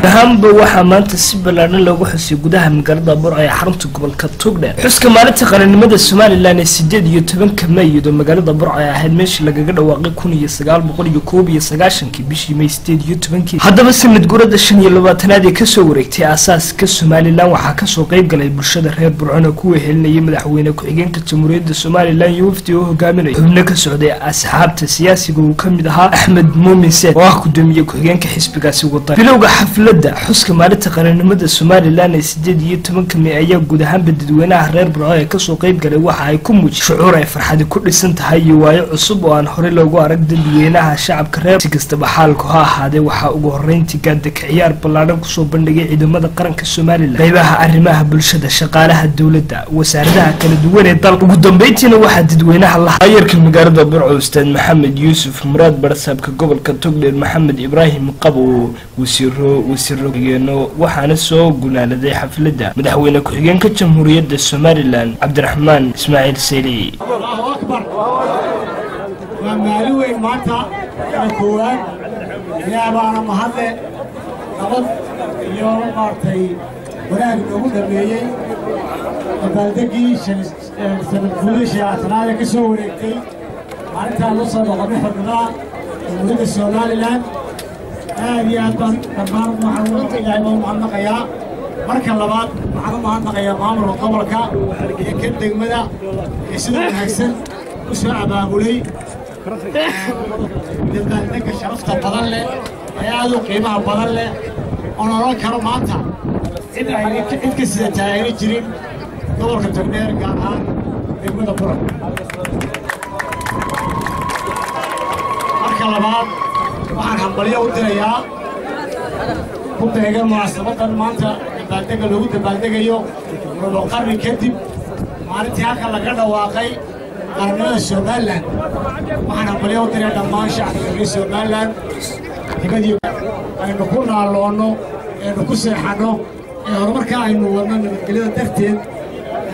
Ahaanba waxaa maanta si ballaadhan loogu xusay gudaha magaalada Burco ee xarunta gobolka Togdheer xuska maalinta qarannimada Somalilan ee 18-ka May, iyadoo magaalada Burco ay ahayd meeshii lagaga dhawaaqay 1991-kii bishii May 18-kii. Haddaba sanad guurada 25aad ee kasoo wareegtay aasaaska Somalilan waxaa kasoo qayb galay bulshada reer Burcona kuwa helinayay madaxweyne ku-xigeenka Jamhuuriyadda Somalilan iyo wafdi oo hogaaminaya xubno ka socday asxaabta siyaasiga uu ka mid ahaa Axmed Muumin Seed oo ah gudoomiye ku-xigeenka xisbigaasi wadan. Bilowga xafladda xuska maalinta qarannimada Somalilan ee 18-ka May ayaa guud ahaanba dadweynaha reer Burco ee kasoo qayb galay waxa ay ku muujiyeen shucuur ay farxadi ku dhisan tahay iyo waayo cusub oo aan horey loogu arag dadweynaha shacabka reer. Si kastaba xaalku ha ahaadee, waxaa ugu horeyntii gaadaka ciyaar ballaadhan kusoo bandhigay ciidamada qaranka Somalilan, qaybaha arrimaha bulshada, shaqaalaha dowladda, wasaaradaha kala duwan ee dalka. Ugu dambeyntiina waxaa dadweynaha la ayarka magaalada Burco Ustaad Maxamed Yuusuf Muraad, barsaabka gobolka Togdheer Maxamed Ibraahim Qabo, wasiiro, wasiiro geeno. Waxaana soo gunaanaday xafladda madaxweyne ku-xigeenka Jamhuuriyadda Somalilan Cabdiraxmaan Ismaaciil Seyli. Allahu akbar! Waa maalin weyn maanta oo koowaad. Ilaah baana mahadle nabad iyo maaragtay wanaag noogu dhameeyey dabaaldeggii sanad guudii 25aad ee ka soo wareegtay maalintaan la soo noqonnay xornimada Jamhuuriyadda Somalilan. Aad iyo aad baan dhammaan waxaan Ilaahay baan u mahadnaqayaa. Marka labaad waxaan u mahadnaqayaa maamulka gobolka iyo kan degmada ee sida wanaagsan u soo abaabulay dabaaldegga sharafta badan leh ee aad u qiimaha badan leh, oon odhan karo maanta cid ayna cid ka sidataa ayna jirin gobolka Togdheer, gaar ahaan degmada Burco. Marka labaad waxaan hambalyo u dirayaa ku beegan munaasabadan maanta dabaaldegga loogu dabaaldegayo rubo qarni kadib maalintii halkan laga dhawaaqay qarannimada Somalilan. Waxaan hambalyo u dirayaa dhammaan shacabka reer Somalilan hibadii aynu ku naalloonno, aynu ku seexanno ee horumarka aynu wadno nabadgelyada darteed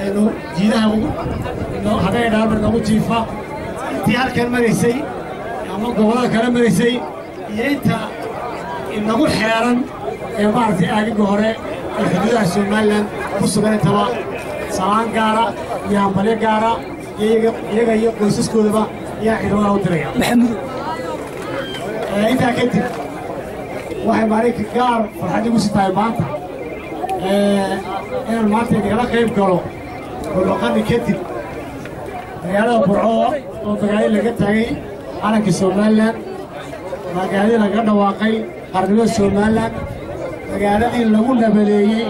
aynu jiidaha habeen dhaalba nagu jiifa, intii halkan maraysay ama gobollada kale maraysay iyo inta inagu xeeran ee maaragtay aagaga hore ee xuduudaha Somalilan ku sugan intaba salaan gaara iyo hambalyo gaara iyaga iyo qoysaskoodaba ayaa ciidamada u diraya. Intaa kadib waxay maalinka gaar farxad igu si tahay maanta inaan maanta idingala qayb galo rubuqarni kadib magaalada Burco oo magaalada laga taagay calanka Somalilan, magaaladii laga dhawaaqay qarnimada Somalilan, magaaladii lagu nabaleeyey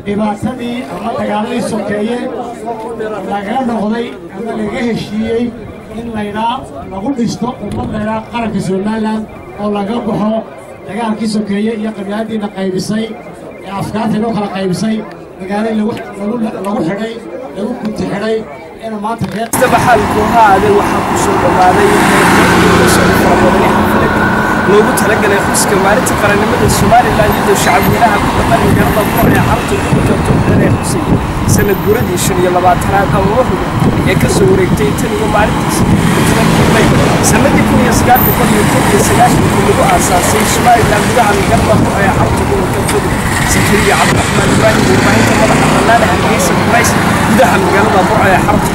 dhibaatadii ama dagaaladii sokeeye lagaga noqday ama laga heshiiyey in laydhaa lagu dhisto ummad laydhaa qaranka Somalilan oo laga baxo dagaalkii sokeeye iyo qabyaaladiina qaybisay ee afkaarta inoo kala qaybisay, magaaladii lagu xidhay, lagu gunti xidhay ina maanta reer. Kastaba xaalku ha ahaadee, waxaa kusoo dhammaaday fara badani xafladda loogu talagalay xuska maalinta qarannimada Somalilan, iyadoo shacabweynaha ku dhaqan magaalada Burco ee xarunta gobolka Togdheer ee xusayay sanad guuradii 25aad ama rubuc ee kasoo wareegtay tan iyo maalintii 18-kii May sanadii 1991-kii lagu aasaasay Somalilan gudaha magaalada Burco ee xarunta gobolka Togdheer. Sakariya Cabdiraxmaan Ibraahim, warbaahinta madaxa bannaan ee Hargeysa Price, gudaha magaalada Burco ee xarunta